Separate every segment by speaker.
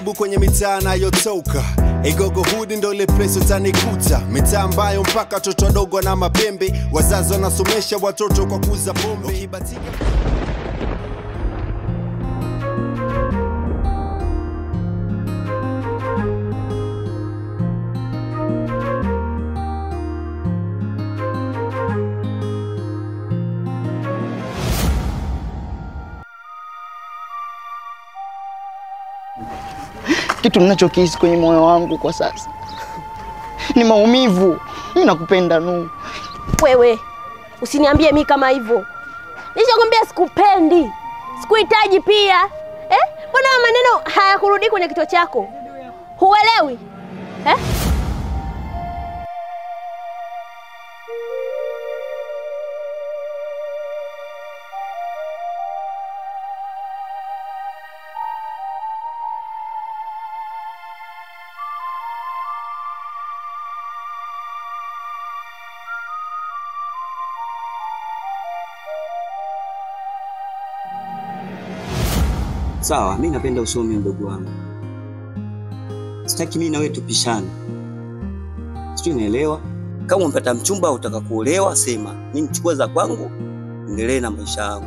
Speaker 1: Karibu kwenye mitaa nayotoka. Igogo hood ndo ile place utanikuta. Mitaa ambayo mpaka watoto wadogo na mapembe, wazazi wanasomesha watoto kwa kuuza pombe. Ukibatika
Speaker 2: kitu ninachokihisi kwenye moyo wangu kwa sasa ni maumivu. Mimi nakupenda Nu.
Speaker 3: Wewe usiniambie mimi kama hivyo. Nishakwambia sikupendi. Sikuhitaji pia. Mbona maneno hayakurudi kwenye kichwa chako? Huelewi?
Speaker 4: Sawa, mimi napenda usome mdogo wangu. Sitaki mimi na wewe tupishane. Sijui unaelewa? Kama umpata mchumba au utaka kuolewa sema. Mimi nichukue za kwangu, endelee na maisha yangu.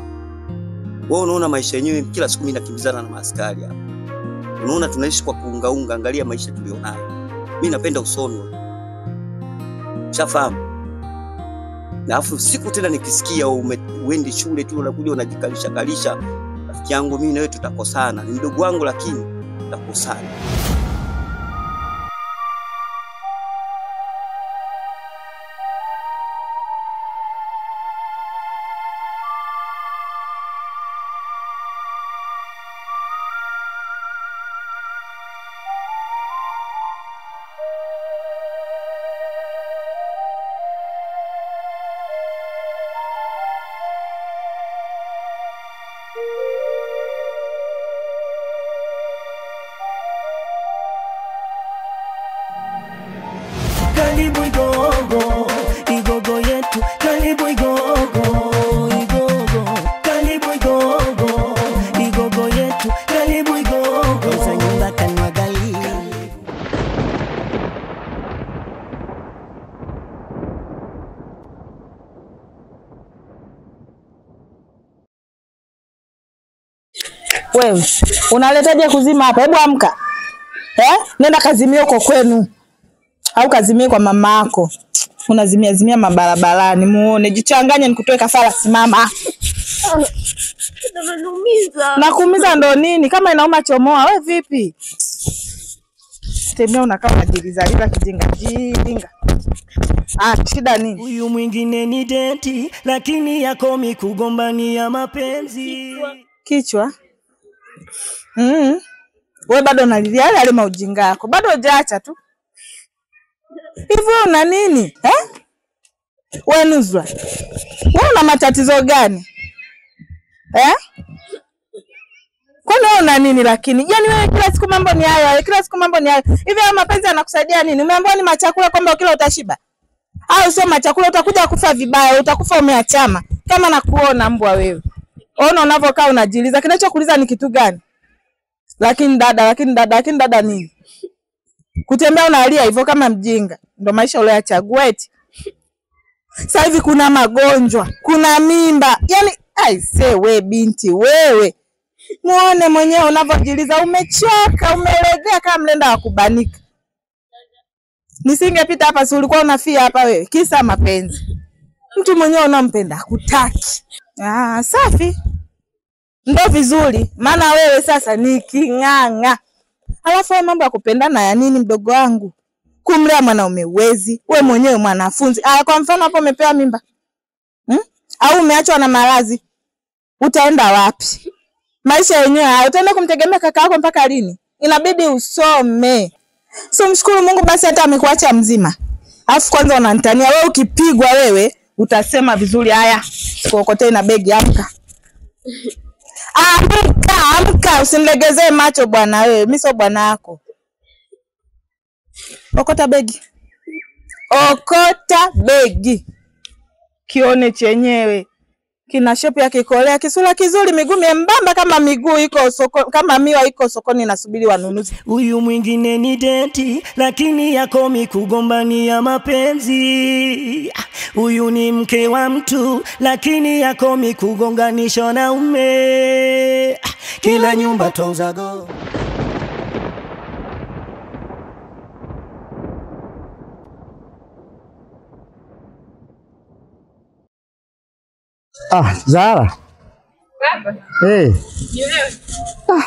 Speaker 4: Wewe unaona maisha yenyewe kila siku mimi nakimbizana na maaskari hapa. Unaona tunaishi kwa kuungaunga, angalia maisha tulionayo. Mimi napenda usome. Ushafahamu? Na afu siku tena nikisikia uende shule tu unakuja unajikalisha kalisha. Rafiki yangu mimi na wewe tutakosana. Ni mdogo wangu lakini tutakosana.
Speaker 5: Karibu Igogo, Igogo yetu, karibu Igogo, Igogo, karibu Igogo, Igogo yetu, karibu Igogo. Za nyumba kanwagali.
Speaker 6: Wewe, unaletaje kuzima hapa? Hebu amka. Nenda kazimie huko kwenu. Au kazimie kwa mama yako. Unazimia zimia mabarabarani muone. Jichanganye nikutoe kafara, simama.
Speaker 3: Unaniumiza.
Speaker 6: Nakuumiza ndo nini? Kama inauma chomoa. We vipi? Tembea unakaa unajilizaliza kijinga jinga. Shida nini?
Speaker 5: Huyu mwingine ni denti lakini yako mikugombania mapenzi.
Speaker 6: Kichwa. Wewe bado unalilia yale yale maujinga yako. Bado hujaacha tu. Hivyo una nini? Wewe Nuzwa. Wewe una matatizo gani? Kwani wewe una nini lakini? Yaani wewe kila siku mambo ni hayo, kila siku mambo ni hayo. Hivi hayo mapenzi yanakusaidia nini? Umeambiwa ni machakula kwamba ukila utashiba. Au sio machakula utakuja kufa vibaya, utakufa umeachama. Kama nakuona mbwa wewe. Ona unavokaa unajiliza. Kinachokuuliza ni kitu gani? Lakini dada, lakini dada, lakini dada nini? Kutembea unalia hivyo kama mjinga. Ndio maisha ulioyachagua eti. Sasa hivi kuna magonjwa, kuna mimba. Yaani aise we binti wewe. Muone mwenyewe unavojiliza, umechoka, umelegea kama mlenda wa kubanika. Nisingepita hapa si ulikuwa unafia hapa wewe. Kisa mapenzi. Mtu mwenyewe unampenda hakutaki. Safi. Ndio vizuri, maana wewe sasa ni king'ang'a. Alafu mambo ya kupendana ya nini mdogo wangu? Kumlea mwanaume uwezi, wewe mwenyewe mwanafunzi. Kwa mfano hapo umepewa mimba. Au umeachwa na maradhi. Utaenda wapi? Maisha yenyewe hayo, utaenda kumtegemea kaka yako mpaka lini? Inabidi usome. So mshukuru Mungu basi hata amekuacha mzima. Alafu kwanza unanitania wewe, ukipigwa wewe utasema vizuri haya. Sikuokotei na begi, amka. Amka, amka, usinilegezee macho bwana wewe. Mimi sio bwana yako. Okota begi. Okota begi. Kione chenyewe. Kina shepu ya kikolea, kisura kizuri, miguu miembamba kama miguu iko soko, kama miwa iko sokoni nasubiri wanunuzi.
Speaker 5: Huyu mwingine ni denti lakini yakomi kugombania mapenzi. Huyu ni mke wa mtu lakini yakomi kugonganisha naume. Kila nyumba twauzago.
Speaker 7: Ah, Zara.
Speaker 8: Baba.
Speaker 7: Hey.
Speaker 8: Ni wewe.
Speaker 7: Ah.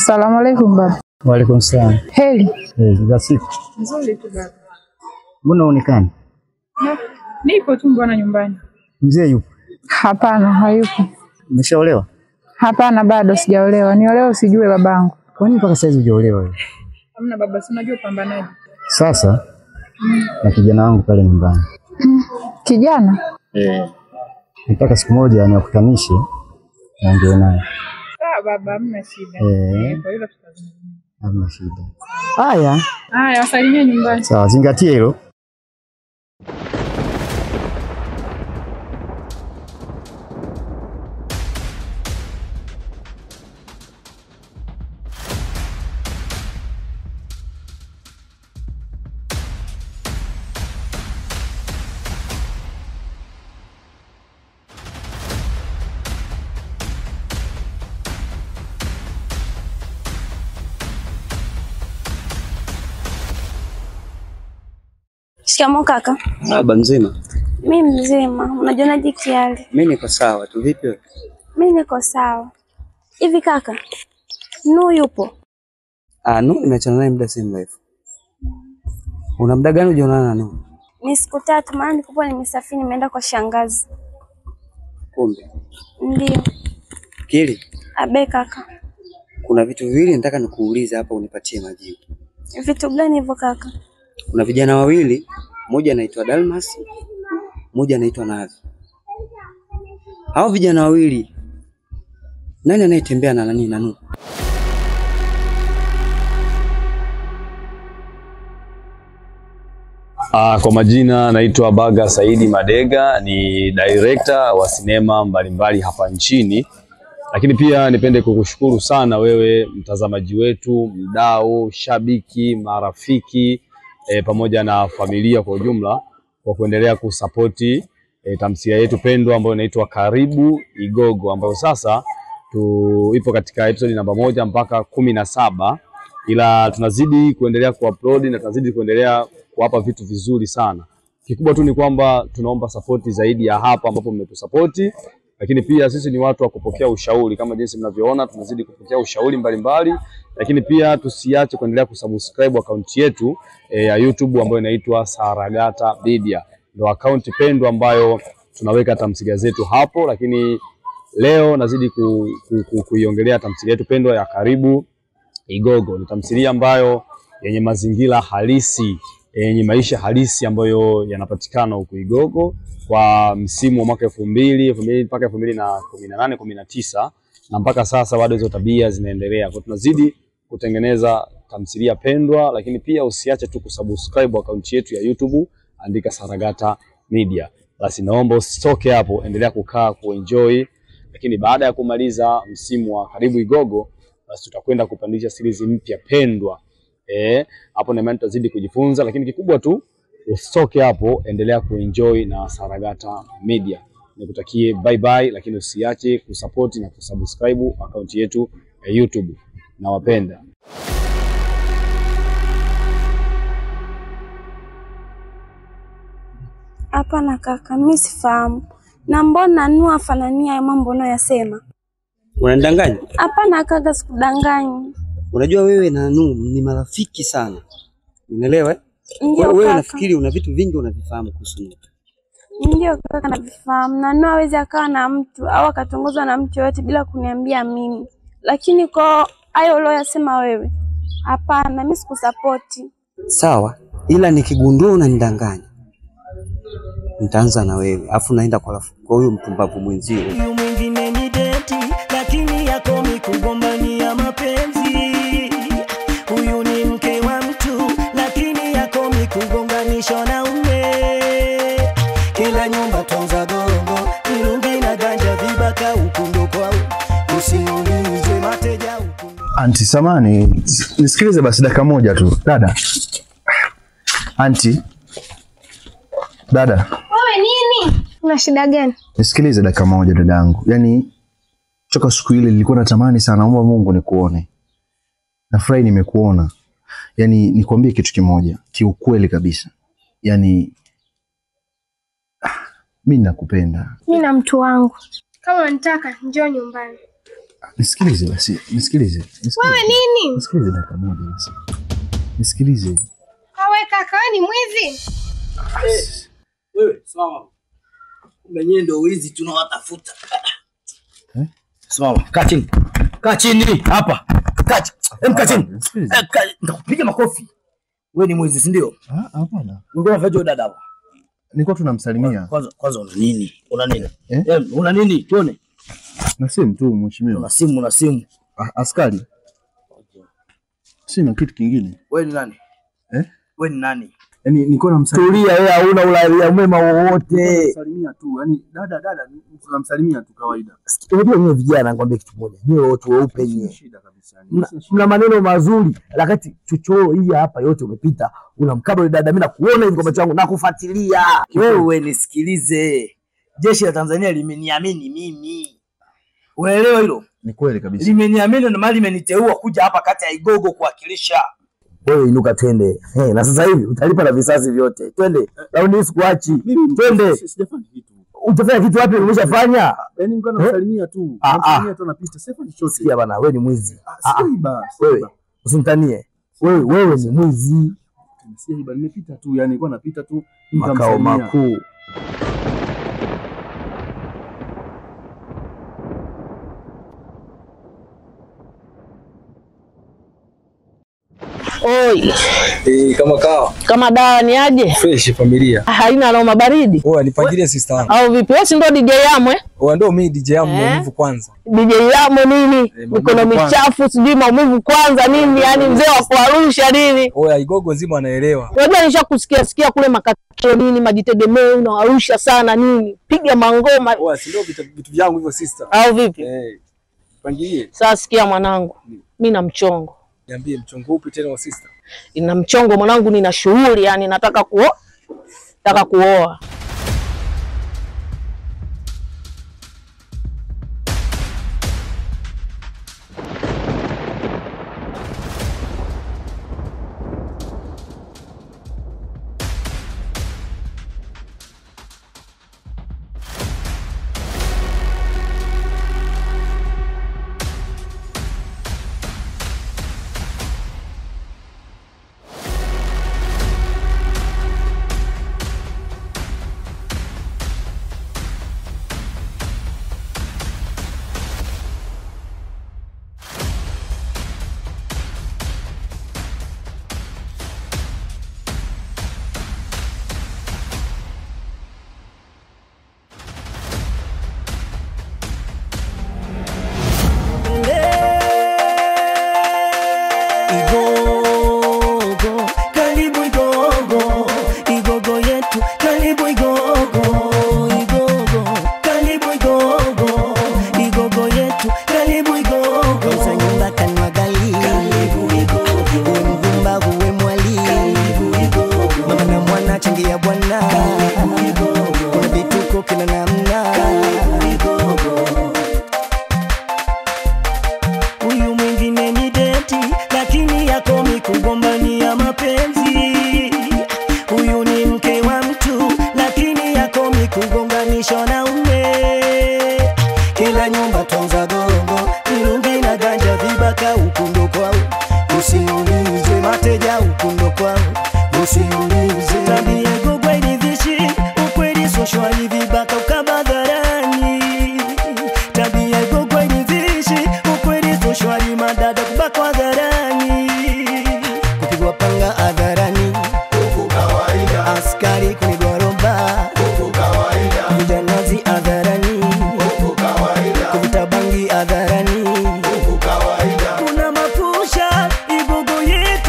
Speaker 8: Salamu alaikum baba.
Speaker 7: Wa alaikum salam.
Speaker 8: Heri.
Speaker 7: Hey, za siku.
Speaker 8: Nzuri tu baba.
Speaker 7: Mbona unaonekana?
Speaker 8: Nipo tu mbona nyumbani.
Speaker 7: Mzee yupo?
Speaker 8: Hapana, hayupo.
Speaker 7: Umeshaolewa?
Speaker 8: Hapana, bado sijaolewa. Niolewe usijue babangu.
Speaker 7: Kwa nini mpaka saizi hujaolewa wewe?
Speaker 8: Hamna baba, si unajua pambanaji.
Speaker 7: Sasa na kijana wangu pale nyumbani.
Speaker 8: Kijana?
Speaker 7: Eh. Nataka siku moja niwakutanishe naongee naye.
Speaker 8: Sawa baba, hamna shida.
Speaker 7: Eh.
Speaker 8: Kwa hilo tutazungumza.
Speaker 7: Hamna shida. Haya.
Speaker 8: Haya, wasalimie nyumbani.
Speaker 7: Sawa, zingatia hilo.
Speaker 3: Shikamoo kaka.
Speaker 4: Baba mzima?
Speaker 3: Mimi mzima. Unajionaje kiali?
Speaker 4: Mimi niko sawa tu. Vipi wewe?
Speaker 3: Mimi niko sawa. Hivi kaka, Nu yupo?
Speaker 4: Ah, Nu nimeachana naye muda si mrefu. Una muda gani hujaonana na Nu?
Speaker 3: Ni siku 3, maana nilikuwa nimesafiri nimeenda kwa shangazi.
Speaker 4: Kumbe.
Speaker 3: Ndio.
Speaker 4: Kili?
Speaker 3: Abe kaka.
Speaker 4: Kuna vitu viwili nataka nikuulize hapa unipatie majibu.
Speaker 3: Vitu gani hivyo kaka?
Speaker 4: Kuna vijana wawili, mmoja anaitwa Dalmas, mmoja anaitwa Navi. Hao vijana wawili, nani anayetembea na nani na Nu?
Speaker 9: Kwa majina naitwa Baga Saidi Madega, ni director wa sinema mbalimbali hapa nchini. Lakini pia nipende kukushukuru sana wewe mtazamaji wetu, mdau, shabiki, marafiki, pamoja na familia kwa ujumla kwa kuendelea kusapoti tamthilia yetu pendwa ambayo inaitwa Karibu Igogo, ambayo sasa ipo katika episode namba 1 mpaka 17, ila tunazidi kuendelea kuupload na tunazidi kuendelea kuwapa vitu vizuri sana. Kikubwa tu ni kwamba tunaomba support zaidi ya hapa ambapo mmetusapoti, lakini pia sisi ni watu wa kupokea ushauri kama jinsi mnavyoona tunazidi kupokea ushauri mbalimbali, lakini pia tusiache kuendelea kusubscribe account yetu ya YouTube ambayo inaitwa Saragata Media. Ndio account pendwa ambayo tunaweka tamthilia zetu hapo, lakini leo nazidi kuiongelea tamthilia yetu pendwa ya Karibu Igogo. Ni tamthilia ambayo yenye mazingira halisi, yenye maisha halisi ambayo yanapatikana huku Igogo kwa msimu wa mwaka 2000 mpaka 2018 19, na mpaka sasa bado hizo tabia zinaendelea. Kwa tunazidi kutengeneza tamthilia pendwa, lakini pia usiache tu kusubscribe account yetu ya YouTube, andika Saragata Media. Basi naomba usitoke hapo, endelea kukaa kuenjoy. Lakini baada ya kumaliza msimu wa Karibu Igogo, basi tutakwenda kupandisha series mpya pendwa. Hapo na imani tutazidi kujifunza, lakini kikubwa tu usitoke hapo, endelea kuenjoy na Saragata Media. Nikutakie bye bye, lakini usiache kusupport na kusubscribe account yetu ya YouTube. Nawapenda.
Speaker 3: Hapana kaka, mimi sifahamu. Na mbona Nu afanania hayo mambo unayosema?
Speaker 4: Unanidanganya?
Speaker 3: Hapana kaka, sikudanganyi.
Speaker 4: Unajua wewe na Nu ni marafiki sana. Unaelewa?
Speaker 3: Ndio.
Speaker 4: Wewe nafikiri una vitu vingi unavifahamu kuhusu Nu.
Speaker 3: Ndio kaka, navifahamu. Na Nu hawezi akawa na mtu au akatongozwa na mtu yoyote bila kuniambia mimi. Lakini kwa hayo uliyosema wewe, hapana, mimi sikusapoti.
Speaker 4: Sawa, ila nikigundua unanidanganya, nitaanza na wewe, afu naenda kwa huyo mpumbavu mwenzio.
Speaker 5: Huyu mwingine ni denti lakini yako mikugombania mapenzi. Huyu ni mke wa mtu lakini yako mikugonganisha naume.
Speaker 10: Anti samani, nisikilize basi dakika moja tu. Dada. Anti. Dada.
Speaker 3: Wewe nini? Una shida gani?
Speaker 10: Nisikilize dakika moja dadangu. Yaani toka siku ile nilikuwa natamani sana, naomba Mungu nikuone. Nafurahi nimekuona. Yaani nikwambie kitu kimoja, kiukweli kabisa. Yaani mimi nakupenda.
Speaker 3: Mimi na mtu wangu. Kama unataka njoo nyumbani.
Speaker 10: Nisikilize basi, nisikilize.
Speaker 3: Wewe nini?
Speaker 10: Nisikilize dakika moja basi. Nisikilize.
Speaker 3: Wewe kaka, wewe ni mwizi?
Speaker 11: Wewe simama. Kumbe nyie ndio wizi tunawatafuta.
Speaker 10: Eh?
Speaker 11: Simama, kaa chini. Kaa chini hapa. Kaa chini. Kaa chini. Nitakupiga makofi. Wewe ni mwizi, si ndio?
Speaker 10: Ah, hapana.
Speaker 11: Ulikuwa unafanya dada hapa.
Speaker 10: Nilikuwa tunamsalimia.
Speaker 11: Kwanza una nini? Una nini? Eh? Una nini? Tuone.
Speaker 10: Na simu tu mheshimiwa.
Speaker 11: Una simu, una simu.
Speaker 10: Askari. Sina kitu kingine.
Speaker 11: Wewe ni nani?
Speaker 10: Eh?
Speaker 11: Wewe ni nani?
Speaker 10: Yaani nilikuwa namsalimia.
Speaker 11: Tulia wewe, hauna ulaia mwema wowote.
Speaker 10: Namsalimia tu. Yaani dada tunamsalimia tu kawaida.
Speaker 11: Unajua nyinyi vijana nikwambie kitu kimoja. Nyinyi watu weupe nyinyi.
Speaker 10: Shida kabisa.
Speaker 11: Mna maneno mazuri, lakini chochoro hii hapa yote umepita. Unamkaba yule dada, mimi nakuona hivi kwa macho yangu, nakufuatilia. Wewe nisikilize. Jeshi la Tanzania limeniamini mimi. Unaelewa hilo?
Speaker 10: Ni kweli kabisa.
Speaker 11: Limeniamini na mali imeniteua kuja hapa kati ya Igogo kuwakilisha. Wewe inuka twende. Hey, na sasa hivi utalipa na visasi vyote. Twende. Raundi hii sikuachi. Twende.
Speaker 10: Sijafanya kitu.
Speaker 11: Utafanya kitu wapi? Umeshafanya?
Speaker 10: Yaani nilikuwa namsalimia tu. Namsalimia tu anapita. Sifanya chochote.
Speaker 11: Sikia bana, wewe ni mwizi.
Speaker 10: Sijaiba.
Speaker 11: Wewe usimtanie. Wewe ni mwizi.
Speaker 10: Sijaiba, nimepita tu, yani nilikuwa napita tu
Speaker 11: makao makuu.
Speaker 12: Oi.
Speaker 13: Kama kawa.
Speaker 12: Kama dawa ni aje?
Speaker 13: Fresh familia.
Speaker 12: Haina noma baridi.
Speaker 13: Oa nipangilie sister wangu.
Speaker 12: Au vipi? Wewe si ndio DJ Yamwe?
Speaker 13: Oa ndio mimi DJ Yamwe maumivu kwanza.
Speaker 12: DJ Yamwe nini? Mikono michafu sijui maumivu kwanza nini? Yaani mzee wa kuarusha nini?
Speaker 13: Oa Igogo nzima anaelewa.
Speaker 12: Unajua nishakusikia sikia kule makakio nini majitegemeo unaarusha sana nini? Piga mangoma.
Speaker 13: Oa si ndio vitu vyangu hivyo sister.
Speaker 12: Au vipi?
Speaker 13: Pangilie.
Speaker 12: Sasa sikia mwanangu. Mimi na mchongo.
Speaker 13: Niambie mchongo upi tena wa sister?
Speaker 12: Nina mchongo mwanangu, nina shughuli yani nataka kuoa.
Speaker 5: Kuna mapusha Igogo yetu.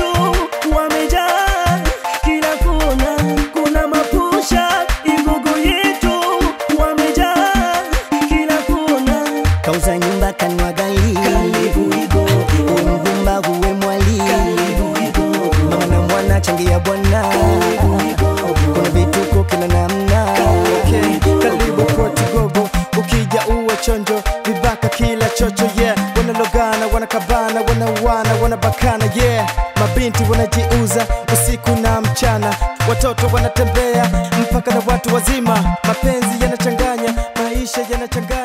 Speaker 14: Wanakabana, wanauana, wanabakana, yeah. Mabinti wanajiuza usiku na mchana, watoto wanatembea mpaka na watu wazima. Mapenzi yanachanganya, maisha yanachanganya.